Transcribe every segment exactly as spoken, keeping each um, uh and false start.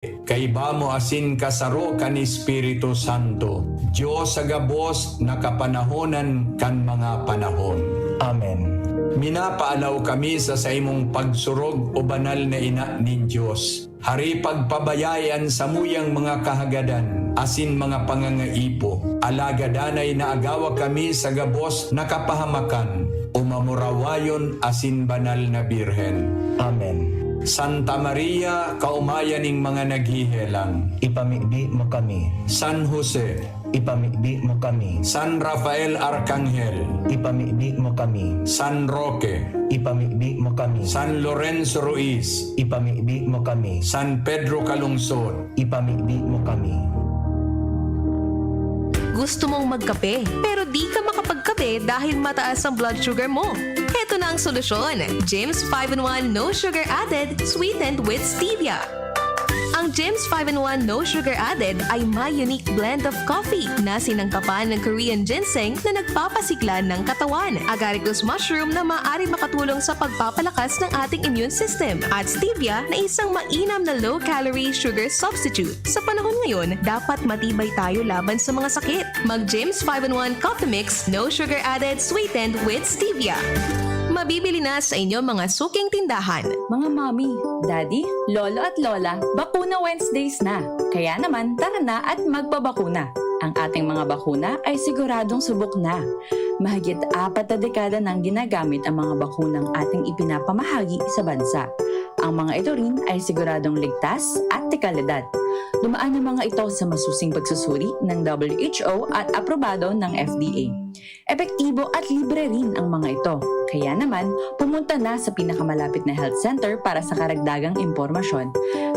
kaiba mo asin kasaro kan Espiritu Santo, Dios sa gabos na kapanahonan kan mga panahon. Amen. Minapaalaw kami sa saimong pagsurog, o banal na Ina nin Dios. Hari, pagpabayai an samuyang mga kahagadan asin mga pangangaipo, alagad danay naagawa kami sa gabos na kapahamakan, o mamurawayon asin banal na Birhen. Amen. Santa Maria, kaomayan ning mga naghehelang. Ipamibi mo kami. San Jose. Ipamibi mo kami. San Rafael Arkanghel. Ipamibi mo kami. San Roque. Ipamibi mo kami. San Lorenzo Ruiz. Ipamibi mo kami. San Pedro Calungsod. Ipamibi mo kami. Gusto mong magkape, pero di ka makapagkape dahil mataas ang blood sugar mo? Heto na ang solusyon, James five-in-one No Sugar Added, sweetened with stevia. Ang James five-in-one No Sugar Added ay may unique blend of coffee na sinangkapan ng Korean ginseng na nagpapasigla ng katawan, agaricus mushroom na maaari makatulong sa pagpapalakas ng ating immune system, at stevia na isang mainam na low-calorie sugar substitute. Sa panahon ngayon, dapat matibay tayo laban sa mga sakit. Mag James five-in-one Coffee Mix, no sugar added, sweetened with stevia. Mabibili na sa inyo mga suking tindahan. Mga mommy, daddy, lolo at lola, bakuna Wednesdays na. Kaya naman, tara na at magpabakuna. Ang ating mga bakuna ay siguradong subok na. Mahigit apat na dekada nang ginagamit ang mga bakunang ating ipinapamahagi sa bansa. Ang mga ito rin ay siguradong ligtas at dekalidad. Dumaan ang mga ito sa masusing pagsusuri ng W H O at aprobado ng F D A. Epektibo at libre rin ang mga ito. Kaya naman, pumunta na sa pinakamalapit na health center para sa karagdagang impormasyon.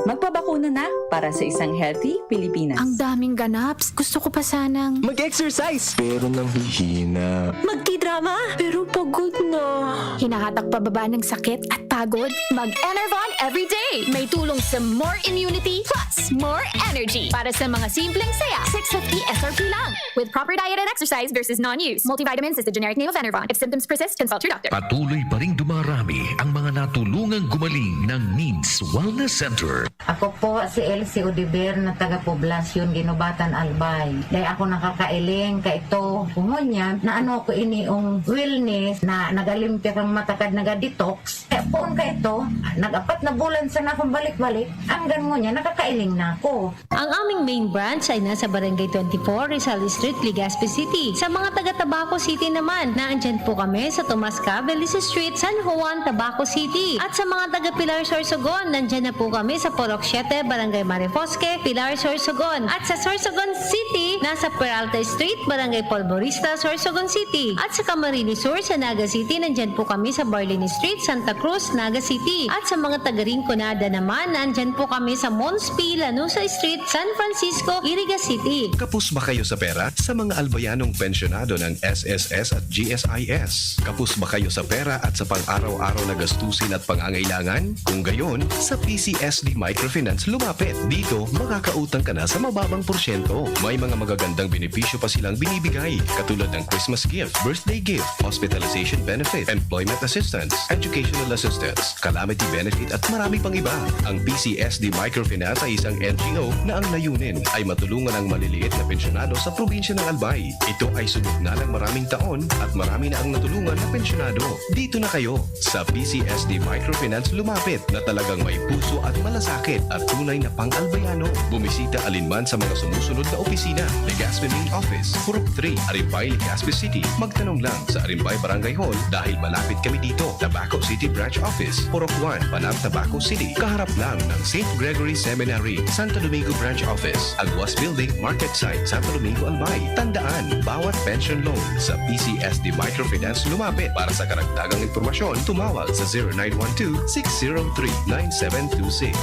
Magpabakuna na para sa isang healthy Pilipinas. Ang daming ganaps. Gusto ko pa sanang Mag-exercise! Pero nanghihina. Magkidrama, pero pagod na. Hinahatak pababa ng sakit at pagod. Mag-Enervon everyday. May tulong sa more immunity plus more energy. Para sa mga simpleng saya, six fifty S R P lang. With proper diet and exercise versus non-use. Multivitamins is the generic name of Enervon. If symptoms persist, consult your doctor. Patuloy pa ring dumarami ang mga natulungang gumaling ng Needs Wellness Center. Ako po si Elsie Odiver na taga Poblacion, Guinobatan, Albay. Dai ako nakakailing kaito. Ngunyan, naano ko ini ang wellness na nagalimpyak ang mata kad naga-detox. Kaya poon kaito, nag-apat na bulan sana akong balik-balik. Hanggang ngunyan, nakakailing na ako. Ang aming main branch ay nasa Barangay twenty-four, Rizal Street, Legazpi City. Sa mga taga Tabaco City naman, naandyan po kami sa Tomas Cabelis Street, San Juan, Tabaco City. At sa mga taga Pilar, Sorsogon, nandyan na po kami sa Purok siete, Barangay Marifosque, Pilar, Sorsogon. At sa Sorsogon City, nasa Peralta Street, Barangay Polvorista, Sorsogon City. At sa Camarines Sur, sa Naga City, nandyan po kami sa Barlin Street, Santa Cruz, Naga City. At sa mga taga Rinconada naman, nandyan po kami sa Mons P. Lanuza Street, San Francisco, Iriga City. Kapos ba kayo sa pera? Sa mga Albayanong pensyonado ng S S S at G S I S. Kapos ba kayo sa pera at sa pang-araw-araw na gastusin at pangangailangan? Kung gayon, sa P C S D Microfinance lumapit. Dito, makakautang ka na sa mababang porsyento. May mga magagandang benepisyo pa silang binibigay, katulad ng Christmas gift, birthday gift, hospitalization benefit, employment assistance, educational assistance, calamity benefit at marami pang iba. Ang P C S D Microfinance ay isang N G O na ang layunin ay matulungan ang maliliit na pensyonado sa probinsya ng Albay. Ito ay subok na ng maraming taon at marami na ang natulungan na pensyonado. Dito na kayo! Sa P C S D Microfinance lumapit na talagang may puso at malasakit at tunay na pang-Albayano. Bumisita alinman sa mga sumusunod na opisina: Legazpi Main Office, Purok three, Arimbay, Legazpi City. Magtanong lang sa Arimbay Barangay Hall dahil malapit kami dito. Tabaco City Branch Office, Purok one, Panang, Tabaco City. Kaharap lang ng Saint Gregory Seminary, Santo Domingo Branch Office, Aguas Building, Market Site, Santo Domingo, Albay. Tandaan, bawat pension loan sa P C S D Microfinance lumapit. Para sa karagdagang impormasyon, tumawag sa zero nine one two, six zero three, nine seven two six.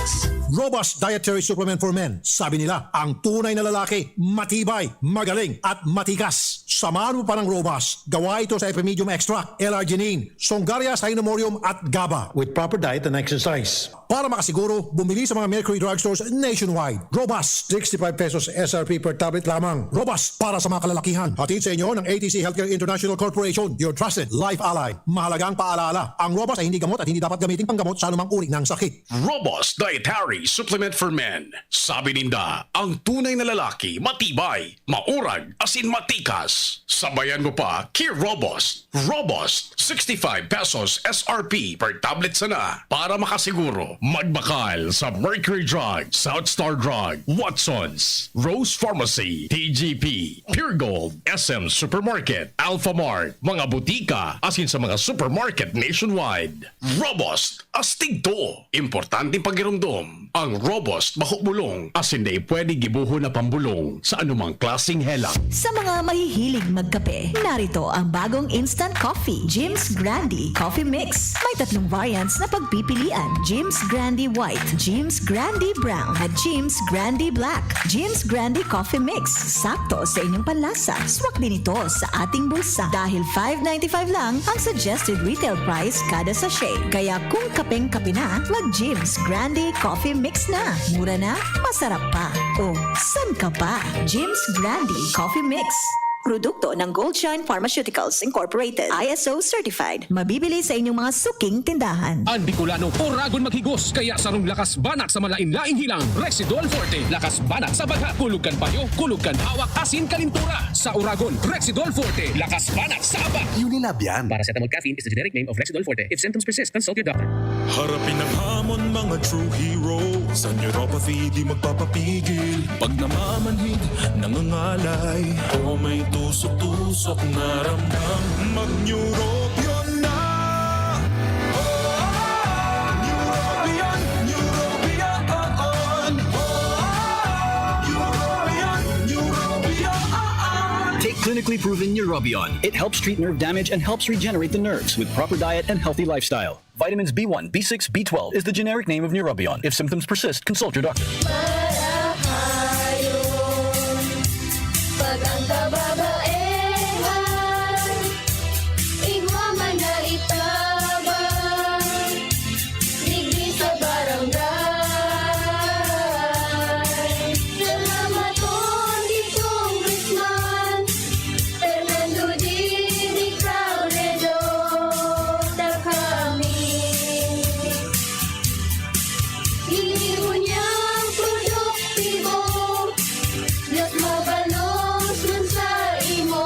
Robust Dietary Supplement for Men. Sabi nila, ang tunay na lalaki, matibay, magaling, at matikas. Samahan mo pa ng Robust. Gawa ito sa Epimedium Extract, L-arginine, Songaria Cynomorium, at GABA. With proper diet and exercise. Para makasiguro, bumili sa mga Mercury Drugstores nationwide. Robust, sixty-five pesos S R P per tablet lamang. Robust para sa mga kalalakihan. Hatid sa inyo ng A T C Healthcare International Corporation, your trusted life ally. Mahalagang paalala, ang Robust ay hindi gamot at hindi dapat gamitin panggamot sa anumang uri ng sakit. Robust Dietary Supplement for men. Sabi ninda, ang tunay na lalaki, matibay, maurag, asin matikas. Sabayan mo pa, ki Robust. Robust, sixty-five pesos S R P per tablet sana. Para makasiguro, magbakal sa Mercury Drug, South Star Drug, Watsons, Rose Pharmacy, T G P, Pure Gold, S M Supermarket, Alphamart, mga butika, asin sa mga supermarket nationwide. Robust, astig to. Importanteng pagiromdom. Ang Robust, baho bulong, asin dai pwede gibohon na pambulong sa anumang klaseng helang. Sa mga mahihilig magkape, narito ang bagong instant coffee, Jim's Grande Coffee Mix. May tatlong variants na pagpipilian, Jim's Grande White, Jim's Grande Brown, at Jim's Grande Black. Jim's Grande Coffee Mix, sakto sa inyong panlasa. Swak din ito sa ating bulsa dahil five ninety-five lang ang suggested retail price kada sachet. Kaya kung kapeng-kape na, mag-Jim's Grande Coffee Mix na. Mura na, masarap pa. O, san ka pa? Jim's Grande Coffee Mix. Produkto ng Goldshine Pharmaceuticals Incorporated, I S O certified. Mabibili sa inyong mga suking tindahan. Ang Bicolano, oragon maghigos, kaya sarong lakas banat sa malain-laing hilang, Rexidol Forte. Lakas banat sa bagha, kulog kan payo, kulog kan hawak, asin kalintura. Sa oragon, Rexidol Forte. Lakas banat sa abak. Unilab yan. Paracetamol caffeine is the generic name of Rexidol Forte. If symptoms persist, consult your doctor. Harapin ang hamon, mga true heroes. Ang neuropathy di magpapapigil. Pag namamanhid, nangangalay, o may tusok-tusok na ramdam, mag-Neurobion na! Oh, Neurobion, Neurobion, oh, oh. Neurobion, Neurobion, oh, oh. Take clinically proven Neurobion. It helps treat nerve damage and helps regenerate the nerves with proper diet and healthy lifestyle. Vitamins B one, B six, B twelve is the generic name of Neurobion. If symptoms persist, consult your doctor. Marahayon, pag ang kababaehan, igwa man na itabang, digdi sa barangay. Salamat, Congressman Fernando Didi Cabredo, sa kami. Ini ngunyan produktibo, mas mabalos man sa imo.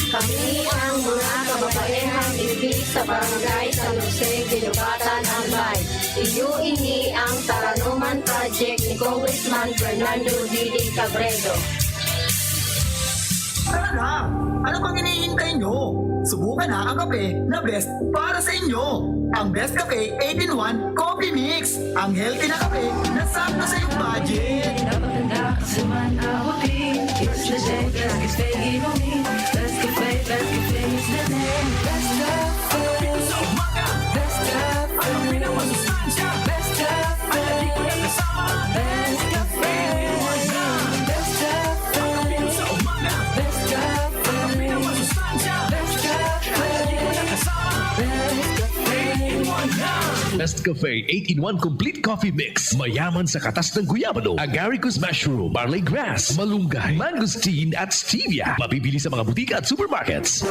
Kami ang mga kababaehang digdi sa Barangay San Jose, Guinobatan, Albay. Iyo ini ang Taranuman Project ni Congressman Fernando Didi Cabredo. Tara na! Ano pang hinihintay nyo? Subukan na ang kape na best para sa inyo. Ang Best Cafe eight-in-one Coffee Mix. Ang healthy na kape na sakto sa iyong budget. Napakaganda kasi man abutin. It's the day, best cafe inumin. Best cafe, best cafe is the name. Best cafe. Best cafe. Best cafe. Best cafe. Best cafe. Best cafe. Best cafe. Best cafe. Best Cafe eight-in-one Complete Coffee Mix. Mayaman sa katas ng guyabano, agaricus mushroom, barley grass, malunggay, mangosteen at stevia. Mabibili sa mga butika at supermarkets.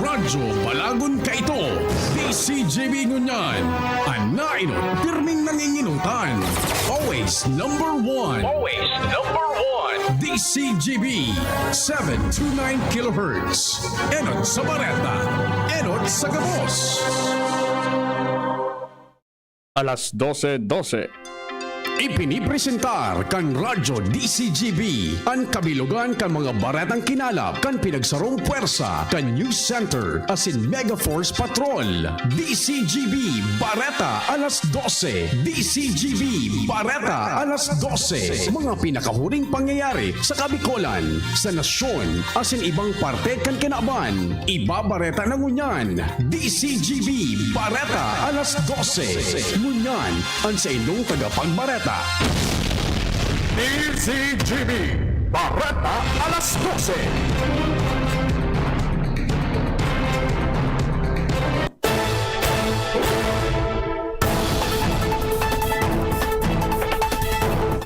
Radyo Balagon kaito, D C G B ngunyan. An nainot, pirming nanginginutan. Always number one. Always number one. D C G B, seven two nine kilohertz. Enot sa bareta, enot sa gabos. Alas dose dose. Ipinipresentar kan Radyo D C G B an kabilogan kan mga baretang kinalap kan pinagsarong pwersa kan News Center asin Mega Force Patrol. D C G B Bareta alas dose. D C G B Bareta alas dose. Mga pinakahuring pangyayari sa Kabikolan, sa nasyon, asin ibang parte kan kinaban. Ibabareta na ngunyan. D C G B Bareta alas dose. Ngunyan, an saindong tagapagbareta. D C G B Bareta alas dose.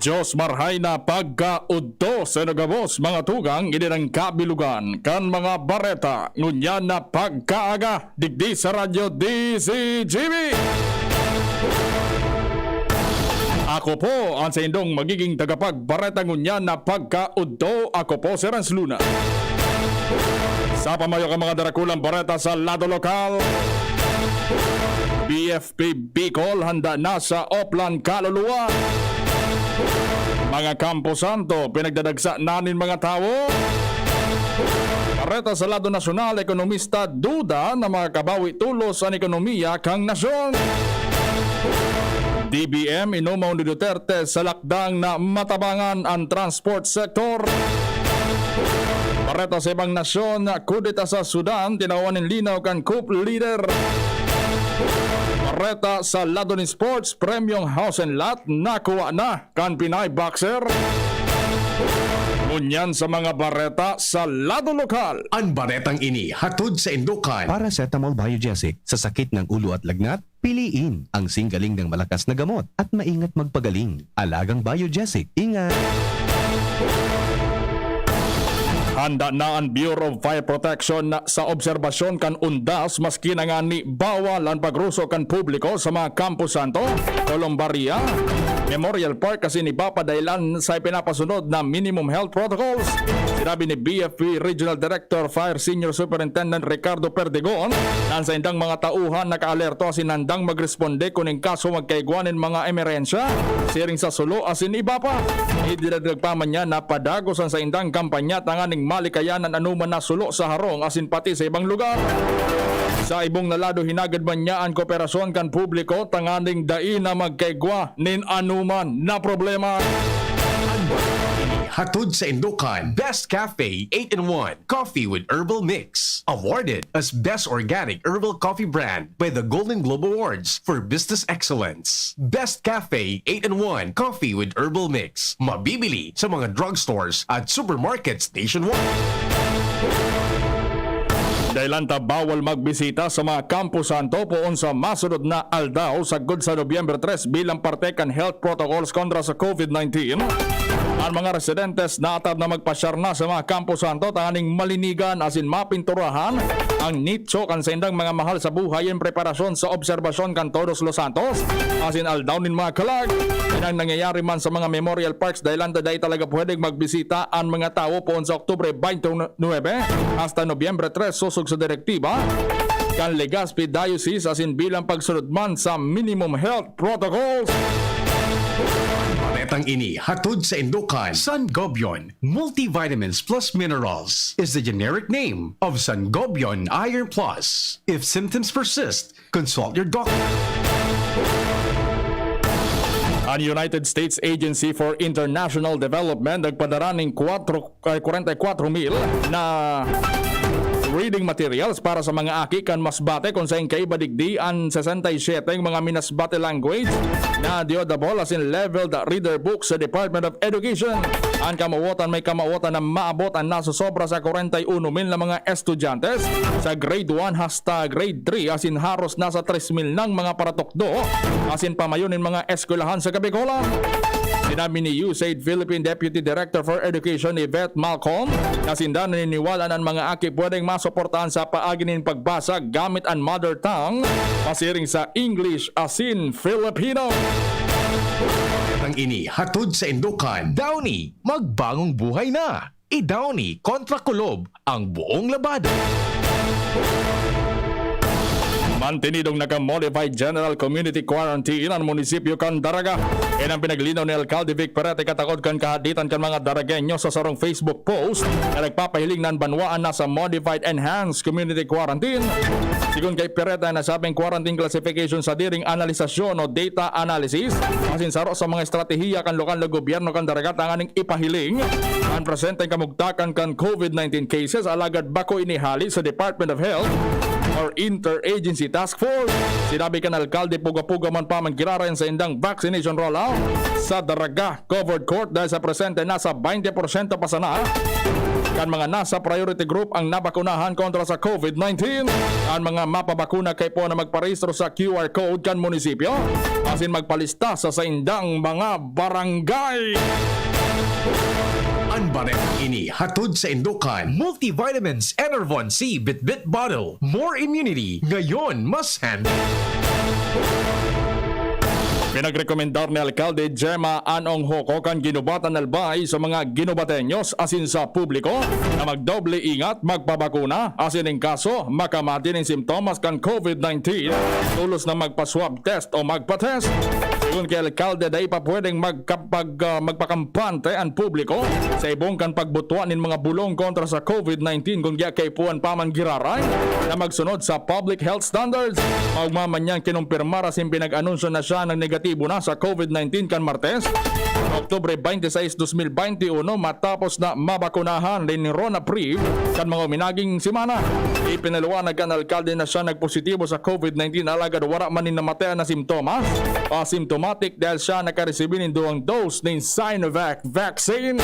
Dios marhay na pagkaudto sa inyo gabos, mga tugang, ini an kabilugan kan mga bareta ngunyan na pagkaaga digdi sa Radyo D Z G B. Ako po ang saindong magiging tagapagbareta ngunyan na pagkaudto. Ako po si Renz Luna. Sa pamayo kan mga darakulang bareta sa lado lokal, B F P Bicol handa na sa Oplan kaluluwa. Mga kamposanto, pinagdadagsa na nin mga tawo. Bareta sa lado nasyonal, ekonomista duda na makakabawi tolos an ekonomiya kan nasyon. D B M, inumaw ni Duterte sa lakdang na matabangan an transport sector. Bareta sa ibang nasyon, kudeta sa Sudan, tinawan nin linaw kan coup leader. Bareta sa lado nin sports, premyong house and lot, nakuha na kan Pinay boxer. Ngunyan sa mga bareta sa lado lokal. An baretang ini hatod sa Indokan. Paracetamol Biogesic sa sakit ng ulo at lagnat, piliin ang singgaling ng malakas na gamot at maingat magpagaling. Alagang Biogesic, ingat! Handa na an Bureau of Fire Protection sa obserbasyon kan undas, maski na ngani bawal an pagruso kan publiko sa mga Campo Santo, Columbaria, Memorial Park asin iba pa, dahelan sa ipinapasunod na minimum health protocols. Sinabi ni B F P Regional Director Fire Senior Superintendent Ricardo Perdigon na an saindang mga tauhan nakaalerto asin handang magresponde kun in kaso magkaigwa nin mga emerhensya siring sa sulo asin iba pa. Idinagdag pa man niya na padagos an saindang kampanya tanganing malikayan an anoman na sulo sa harong asin pati sa ibang lugar. Sa ibong na lado, hinagad man niya an kooperasyon kan publiko tanganing dai na magkaigwa nin anoman na problema. An baretang ini hatod sa Indokan, Best Cafe eight-in-one Coffee with Herbal Mix. Awarded as Best Organic Herbal Coffee Brand by the Golden Globe Awards for Business Excellence. Best Cafe eight-in-one Coffee with Herbal Mix. Mabibili sa mga drugstores at supermarkets nationwide. Dahelan ta bawal magbisita sa mga Campo Santo poon sa masunod na aldaw, sagkod sa Nobyembre tres, bilang parte kan health protocols kontra sa COVID nineteen. An mga residentes naatab na magpasyar na sa mga Campo Santo tanganing malinigan asin mapinturahan ang nitso kan saindang mga mahal sa buhay in preparasyon sa obserbasyon kan Todos los Santos asin Aldaw nin mga Kalag. Yan ang nangyayari man sa mga memorial parks, dahelan ta dai talaga pwedeng magbisita an mga tawo poon sa Oktubre twenty-nine hasta Nobyembre tres, sosog sa direktiba kan Legazpi Diocese asin bilang pagsunod man sa minimum health protocols. Baretang ini hatod sa Indokan, Sangobion Multivitamins Plus Minerals is the generic name of Sangobion Iron Plus. If symptoms persist, consult your doctor. An United States Agency for International Development nagpadara nin kwatro, ay, kwarenta y kwatro mil na reading materials para sa mga aki kan Masbate, kun saen kaiba digdi an sesenta y siyete mga Minasbate language na deodable asin leveled reader books sa Department of Education. An kamawotan, may kamawotan na maabot an nasosobra sa kwarenta y uno mil na mga estudyante sa grade one hasta grade three, asin haros nasa tres mil nang mga paratukdo asin pamayo nin mga eskwelahan sa Kabikolan. Sinabi ni U S A I D Philippine Deputy Director for Education Yvette Malcolm na sinda naniniwala na an mga aki pwedeng masuportahan sa paagi nin pagbasa gamit an mother tongue, pasiring sa English asin Filipino. Ang ini hatod sa Indokan, Downy, magbangong buhay na! I-Downy kontra kulob ang buong labada. Mantenidong naka-modified general community quarantine an munisipyo kan Daraga. Yan ang pinaglinaw ni Alcalde Vic Perete katakod kan kahaditan kan mga Daragueño sa sarong Facebook post na nagpapahiling na an banwaan nasa modified enhanced community quarantine. Sigon kay Perete, an nasabing quarantine classification sadiring analisasyon o data analysis asin saro sa mga estratehiya kan lokal na gobyerno kan Daraga tanganing ipahiling an presenteng kamugtakan kan COVID nineteen cases, alagad bako ini hale sa Department of Health or Interagency Task Force. Sinabi kan alkalde, puga-puga man pa man giraray an saindang vaccination rollout sa Daraga Covered Court dahil sa presente nasa baynte porsyento pa sana kan mga nasa priority group ang nabakunahan kontra sa COVID nineteen. An mga mapabakuna kaipuhan na magparehistro sa Q R code kan munisipyo asin magpalista sa saindang mga barangay. An bareta ini hatod sa Indokan Multivitamins Enervon C Bitbit Bottle. More immunity ngayon, mas handy. Pinagrekomendar ni Alkalde Gemma Anong Hoco kan Guinobatan Albay sa mga Guinobateños asin sa publiko na magdoble ingat, magpabakuna, asin in kaso makamati nin simptomas kan COVID nineteen, tolos na magpa-swab test o magpa-test. Sigon ki Alkalde, dai pa pwedeng magkapag-, ah, magpakampante an publiko sa ibong kan pagbutwa nin mga bulong kontra sa COVID nineteen kun giya kaipuhan pa man giraray na magsunod sa public health standards. Maogma man niyan kinumpirmar asin pinag-anunsyo na siya na negatibo na sa COVID nineteen kan Martes, Oktubre twenty-six, dos mil bente uno, matapos na mabakunahan nin Ronaprev kan mga uminaging semana. Ipinaliwanag kan alkalde na siya nagpositibo sa COVID nineteen, alagad wara man nin namatian na simptomas o asymptomatic dahil siya nakaresibi nin duwang dose nin Sinovac vaccine.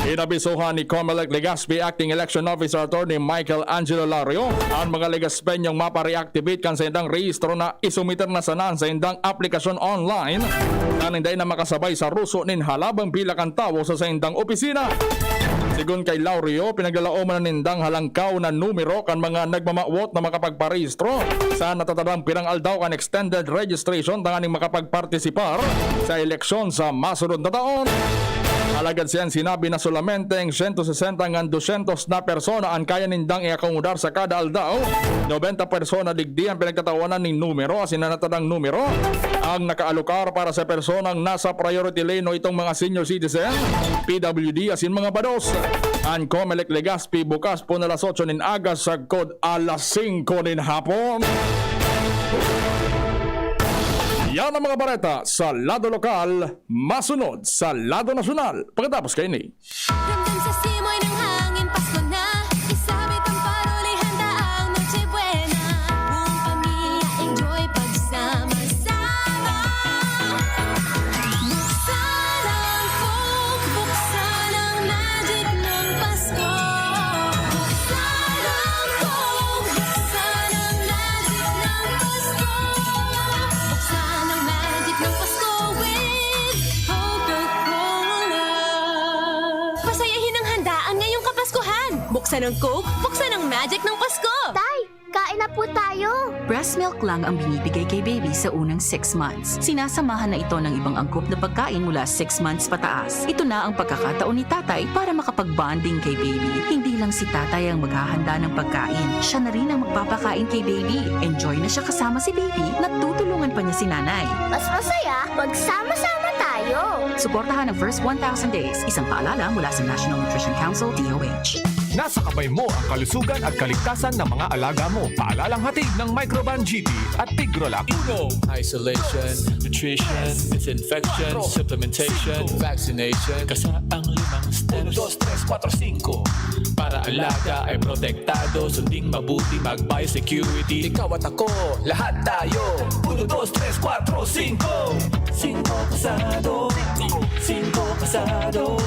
Inabisohan ni Comelec Legazpi Acting Election Officer Attorney Michael Angelo Lario an mga Legazpeñong mapa-reactivate kan saindang rehistro na isumiter na sana an saindang aplikasyon online, tanganing dai na makasabay sa ruso nin halabang pila kan tawo sa saindang opisina. Sigon kay Lario, pinaglalaoman na nindang halangkaw na numero kan mga nagmamawot na makapagparehistro sa natatadang pirang aldaw kan extended registration tanganing makapagpartisipar sa eleksyon sa masunod na taon. Alagad siya sinabi na solamente ang sento sesenta ngan dosyentos na persona an kaya nindang iakomodar sa kada aldaw. Nobenta persona digdi ang pinagtatawanan nin numero asin an natadang numero ang nakaalokar para sa personang nasa priority lane o itong mga senior citizen, P W D asin mga bados. An Comelec Legazpi bukas pon alas otso nin aga sagkod alas singko nin hapon. Yan ang mga bareta sa lado lokal, masunod sa lado nasyonal. Pagkatapos kaini. Ramdam sa simoy ng hangin, Pasko na. Isabit ang parol, ihanda ang Noche Buena. Buong pamilya, enjoy pagsama-sama. Buksan ang Coke, buksan ang magic ng Pasko. Buksan ang Coke, buksan ang magic ng Pasko. Buksan ang magic ng Pasko with Coca-Cola. Pasayahin ang handaan ngayong Kapaskuhan. Buksan ang Coke, buksan ang magic ng Pasko. Tay, kain na po tayo. Breast milk lang ang binibigay kay baby sa unang six months. Sinasamahan na ito ng ibang angkop na pagkain mula six months pataas. Ito na ang pagkakataon ni tatay para makapag-bonding kay baby. Hindi lang si tatay ang maghahanda ng pagkain. Siya na rin ang magpapakain kay baby. Enjoy na siya kasama si baby. Natutulungan pa niya si nanay. Mas masaya, magsama-sama tayo. Suportahan ang first one thousand days. Isang paalala mula sa National Nutrition Council, D O H. Nasa kamay mo ang kalusugan at kaligtasan ng mga alaga mo. Paalalang hatid ng Microban G T at Pigrolac. Uno, isolation, nutrition, disinfection, supplementation, vaccination. Kasa ang limang steps. Uno, dos, tres, kuwatro, singko. Para alaga ay protektado, sunding mabuti, mag-biosecurity. Ikaw at ako, lahat tayo. Uno, dos, tres, kuwatro, singko. Singko kasado. Singko kasado.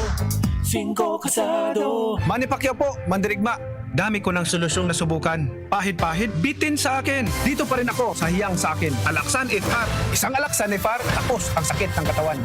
Singko kasado. Manny Pacquiao po, mandirigma. Dami ko ng solusyong nasubukan. Pahid-pahid, bitin sa akin. Dito pa rin ako sa hiyang sa akin. Alaxan F R. Isang Alaxan F R, tapos ang sakit ng katawan.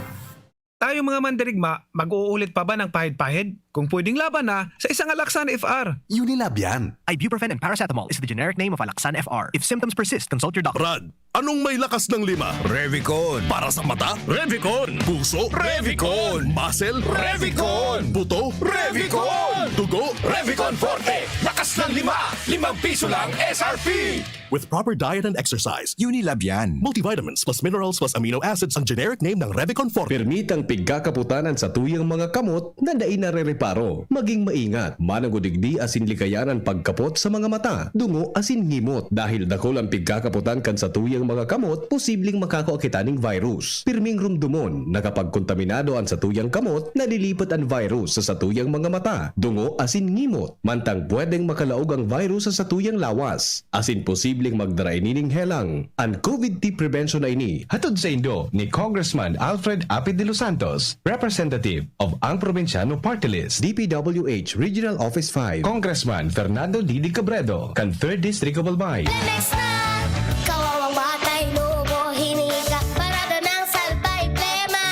Tayong mga mandirigma, mag-uulit pa ba ng pahid-pahid? Kung pwedeng laban na, sa isang Alaxan F R. Unilab yan. Ibuprofen and paracetamol is the generic name of Alaxan F R. If symptoms persist, consult your doctor. Brad, anong may lakas ng lima? Revicon. Para sa mata? Revicon. Puso? Revicon. Muscle? Revicon. Buto? Revicon. Dugo? Revicon Forte. Lakas ng lima. Limang piso lang S R P. With proper diet and exercise. Unilab yan. Multivitamins plus minerals plus amino acids ang generic name ng Revicon Forte. Permitang pigkakaputan an satuyang mga kamot na dai narereparo. Maging maingat. Mananggod digdi asin likayan an pagkapot sa mga mata, dungo asin ngimot. Dahil dakul an pigkakaputan kan satuyang mga kamot, posibleng makakua kita ning virus. Pirming rumdomon na kapag kontaminado an satuyang kamot, nalilipat an virus sa satuyang mga mata, dungo asin ngimot. Mantang pwedeng kalaog ang virus sa satuyang lawas, asin posibleng magdara ini ning helang. An COVID T prevention na ini, hatod saindo ni Congressman Alfred Apid de los Santos, representative of Ang Probinsyano Party List, D P W H Regional Office five, Congressman Fernando Didi Cabredo, kan Third District of Albay. Lemex na! Kawawang batay, lobo, hininga, parada ng salbay, plema.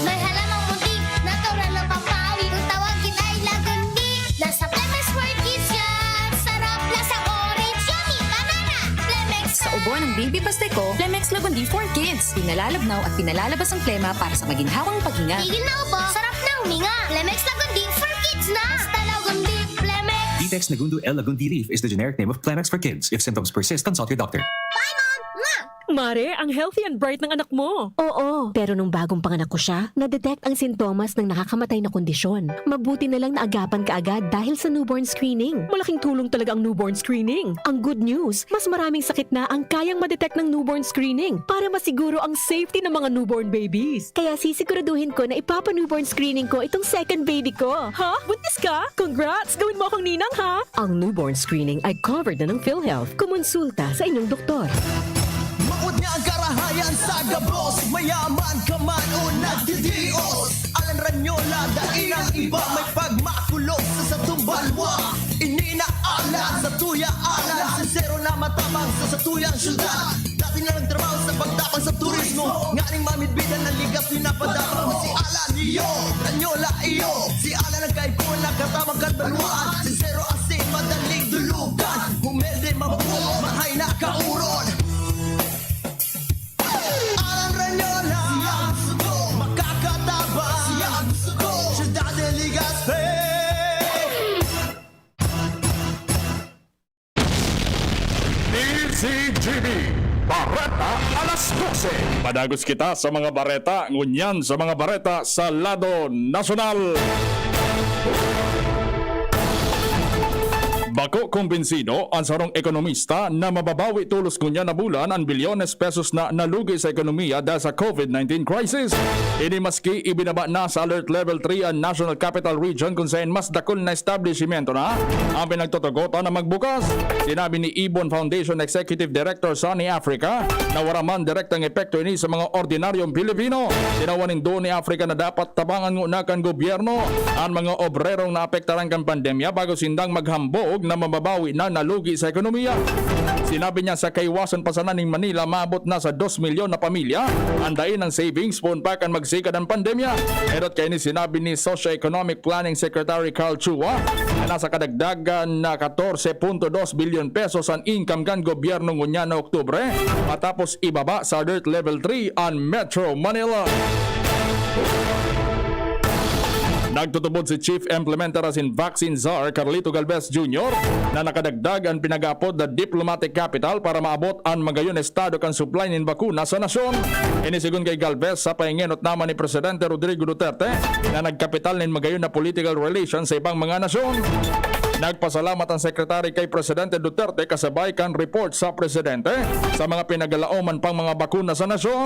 May halamang munti, natural na pampawi. Kung tawagin ay lagundi, nasa Lemex World Kids yan. Sarap, lasang orange, yummy, banana. Lemex Sa ubo ng baby pastiko, Lemex Lagundi for Kids. Pinalalabnaw at pinalalabas ang plema para sa maginhawang paghinga. Tigil na ubo, sarap na huminga. Lemex Lagundi for Kids na. Basta Lagundi, Lemex. Ditex Nagundo L Lagundi Leaf is the generic name of Plemex for Kids. If symptoms persist, consult your doctor. Bye, Mom! Mwah! Mare, ang healthy and bright ng anak mo. Oo, pero nung bagong panganak ko siya, na-detect ang sintomas ng nakakamatay na kondisyon. Mabuti na lang naagapan kaagad dahil sa newborn screening. Malaking tulong talaga ang newborn screening. Ang good news, mas maraming sakit na ang kayang ma-detect ng newborn screening para masiguro ang safety ng mga newborn babies. Kaya sisiguraduhin ko na ipapa-newborn screening ko itong second baby ko. Ha? Buntis ka? Congrats! Gawin mo akong ninang, ha? Ang newborn screening ay covered na ng PhilHealth. Kumonsulta sa inyong doktor. Maot niya ang karahayan sa gabos, mayaman ka man o nagdidios. Alan Ranyola, dai nang iba, may pagmakulog sa satong banwa. Ini na Alan, satuya Alan, sinsero na matabang sa satuyang syudad. Dati na nagtrabaho sa pagtabang sa turismo, nganing mamidbidan na ligas ni napadabang. Si Alan iyo, Ranyola iyo, si Alan ang kaipuhan na katabang kan banwaan. Sinsero asin madaling dulugan, humilde, mabubog, mahay na kauron. Alan Ranyola, makakatabang, Ciudad de Legazpi. D Z G B, Bareta alas dose. Padagos kita sa mga bareta, ngunyan sa mga bareta sa lado nasyonal. Bako kumbinsido an sarong ekonomista na mababawi tolos ngunyan na bulan an bilyones pesos na nalugi sa ekonomiya dahil sa COVID nineteen crisis. Ini maski ibinaba na sa Alert Level three an National Capital Region, kung saen mas dakul na establishimento na ang pinagtutugotan na magbukas. Sinabi ni Ibon Foundation Executive Director Sunny Africa na wala man direktang epekto ini sa mga ordinaryong Pilipino. Tinawan nindo ni Africa na dapat tabangan nguna kan gobyerno an mga obrerong naapektaran kan pandemya bago sindang maghambog na mababawi na nalugi sa ekonomiya. Sinabi niya sa kaiwasan pa sana nin Manila maabot na sa dos milyon na pamilya an dai nang savings poon pa kan magsigad an pandemya. Erot kaini sinabi ni Socio-Economic Planning Secretary Carl Chua na nasa kadagdagan na katorse punto dos bilyon pesos an income kan gobyerno ngunyan na Oktubre, matapos ibaba sa Alert Level three an Metro Manila. Nagtutubod si Chief Implementer asin Vaccine Czar Carlito Galvez Junior na nakadagdag an pinag-aapod na diplomatic capital para maabot an magayon na estado kan supply nin bakuna sa nasyon. Ini segun kay Galvez sa pahingenot naman ni Presidente Rodrigo Duterte na nagkapital nin magayon na political relation sa ibang mga nasyon. Nagpasalamat ang sekretary kay Presidente Duterte kasabay kan report sa presidente sa mga pinagalaoman pang mga bakuna sa nasyon.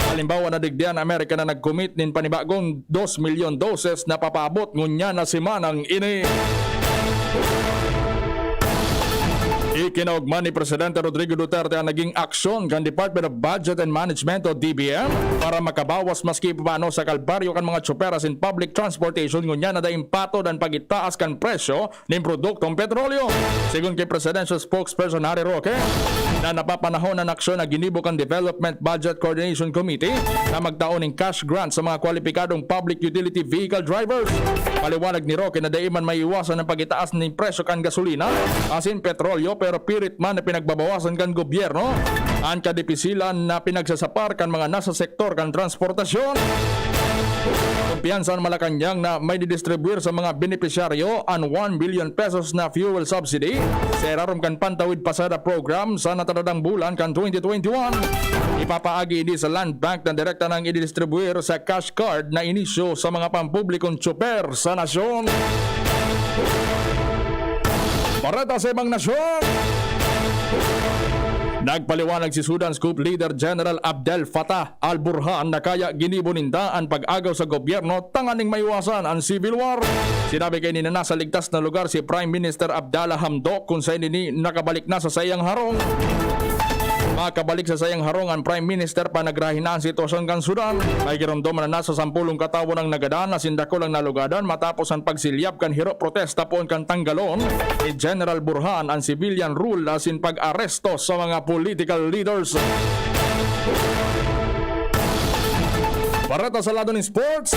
Halimbawa, nadigdi an Amerika na nag-commit nin panibagong dos milyon doses na papaabot ngunyan na semanang ini. Ikinaogma ni Presidente Rodrigo Duterte ang naging aksyon kan Department of Budget and Management o D B M para makabawas maski paano sa kalbaryo kan mga tsoper asin public transportation ngunyan na daing patod an pagitaas kan presyo nin produktong petrolyo. Segun kay Presidential Spokesperson Harry Roque, na napapanahon an aksyon na ginibo kan Development Budget Coordination Committee na magtao nin cash grant sa mga kwalipikadong public utility vehicle drivers. Paliwanag ni Roque na dai man maiwasan an pagitaas nin presyo kan gasolina asin petrolyo, pero pirit man na pinagbabawasan kan gobyerno an kadipisilan na pinagsasapar kan mga nasa sektor kan transportasyon. Kumpiyansa an Malacañang na may didistribuir sa mga benepisyaryo an one billion pesos na fuel subsidy sa irarom kan Pantawid Pasada Program sa natadadang bulan kan twenty twenty-one. Ipapaagi ini sa Land Bank na direkta nang ididistribuir sa cash card na inisyu sa mga pampublikong tsoper sa nasyon. Bareta sa ibang nasyon. Nagpaliwanag si Sudan's coup leader General Abdel Fattah al-Burhan na kaya ginibo ninda an pag-agaw sa gobyerno tanganing maiwasan an civil war. Sinabi kaini na nasa ligtas na lugar si Prime Minister Abdalla Hamdok, kun saen ini nakabalik na sa saiyang harong. Makabalik sa saiyang harong an Prime Minister panagrahi na an sitwasyon kan Sudan. May giromdom na nasa sampulong katawo nang nagadan asin dakul ang nalugadan matapos an pagsilyap kan hiro protesta poon kan tanggalon ni General Burhan an civilian rule asin pag-aresto sa mga political leaders. Bareta sa lado nin sports.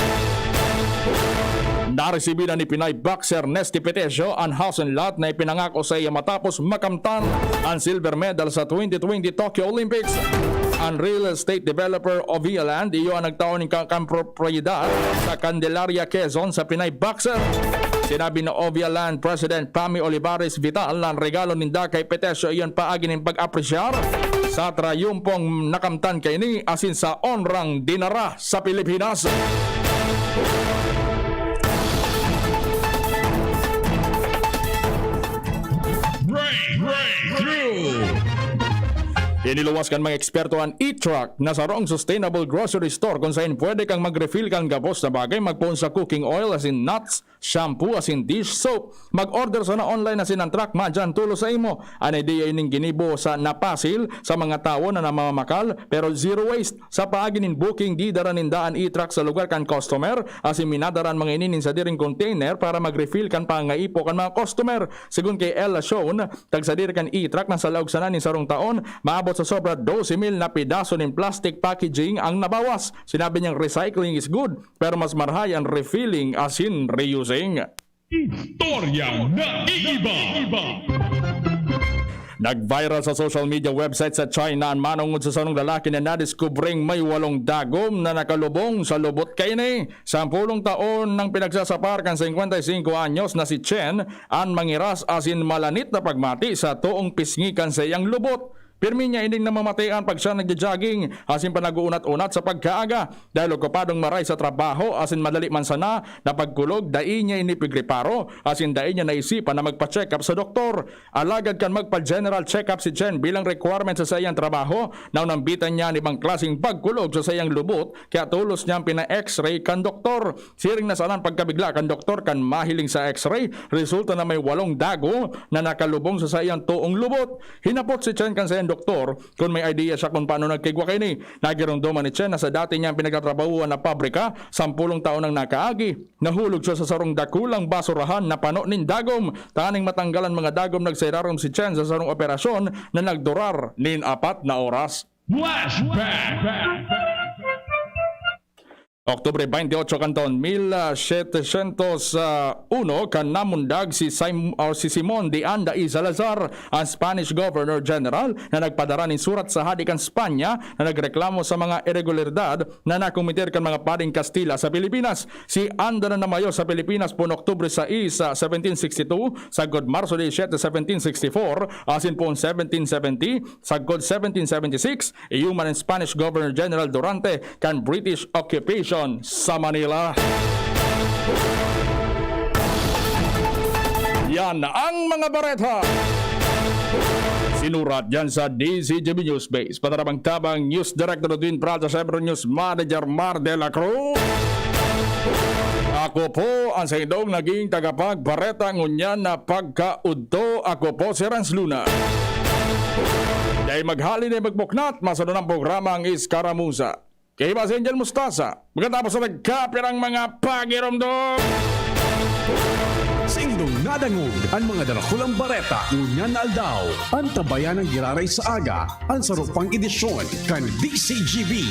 Naresibi na ni Pinay boxer Nesty Petecio an house and lot na ipinangako sa iya matapos makamtan an silver medal sa twenty twenty Tokyo Olympics. An real estate developer Ovia Land iyo an nagtao nin ka-, kan propriedad sa Candelaria, Quezon sa Pinay boxer. Sinabi ni Ovia Land President Pami Olivares Vital na an regalo ninda kay Petecio iyon paagi nin pag-apresyar sa trayumpong nakamtan kaini asin sa onrang dinara sa Pilipinas. Break, breakthrough. Iniluwas kan mga eksperto an e-truck na sarong sustainable grocery store kung saen pwede kang mag-refill kan gabos na bagay, magpoon sa cooking oil asin nuts, shampoo asin dish soap. Mag-order sana online asin an truck madyan tolos sa imo. An ideya ining ginibo sa Napasil sa mga tawo na namamakal pero zero waste. Sa paagi nin booking, didara ninda an e-truck sa lugar kan customer asin minadara an mga ini nin sadiring container para mag-refill kan pangangaipo kan mga customer. Segun kay Ella Shone, tagsadiri kan e-truck na sa laog sana nin sarong taon, maabot sa sobra dose mil na pedaso nin plastic packaging ang nabawas. Sinabi niyang recycling is good, pero mas marahay an refilling asin reusing. Istoryang naiiba. Nag-viral sa social media website sa China an manongod sa sarong lalaki na nadiskubreng may walong dagom na nakalubong sa lubot kaini. Sampolong taon nang pinagsasapar kan singkwenta y singko anyos na si Chen an mangiras asin malanit na pagmati sa toong pisngi kan saiyang lubot. Pirmi niya ining namamatean pag siya nagja-jogging asin pa nag-uunat-unat sa pagkaaga. Dahil okupadong maray sa trabaho asin madali man sana na pagkulog, dai niya ini pigreparo asin dai niya naisipan na magpa-check-up sa doktor. Alagad kan magpa-general check-up si Chen bilang requirement sa saiyang trabaho, naunambitan niya an ibang klaseng pagkulog sa saiyang lubot, kaya tolos niyang pina-X-ray kan doktor. Siring na sana an pagkabigla kan doktor kan mahiling sa X-ray, resulta na may walong dago na nakalubong sa saiyang toong lubot. Hinapot si Chen kan saiyang doktor kun may idea siya kun paano nagkaigwa kaini. Nagiromdoman ni Chen na sa dati niyang pinagtatrabahuan na pabrika, sampolong taon nang nakaagi, nahulog siya sa sarong dakulang basurahan na pano nin dagom. Tanganing matanggal an mga dagom, nagsairarom si Chen sa sarong operasyon na nagdurar nin apat na oras. Flashback! Oktubre twenty-eight kan taon mil setecientos uno, kan namundag si Sim-, or si Simon de Anda y Salazar, ang Spanish Governor General, na nagpadara nin surat sa Hadi kan Spanya na nagreklamo sa mga iregularidad na nakometer kan mga pading Kastila sa Pilipinas. Si Anda na namayo sa Pilipinas poon Oktubre sais, seventeen sixty-two, sagkod Marso disisiete, seventeen sixty-four, asin poon seventeen seventy, sagkod seventeen seventy-six, iyo man an Spanish Governor General durante kan British occupation sa Manila. Yan ang mga bareta. Sinurat yan sa D Z G B News Base. Patarabang-tabang, News Director Edwin Prada, siyempre News Manager Mar de la Cruz. Ako po ang saindong naging tagapagbareta ngunyan na pagkaudto. Ako po si Renz Luna. Dai maghali, dai magbuknat, masunod ang programang Iskaramuza. Kay Boss Angel Mostaza, pagkatapos na nagkapirang mga pagiromdom. Saindong nadangog an mga darakulang bareta ngunyan na aldaw. Antabayan an giraray sa aga, an saro pang edisyon kan D Z G B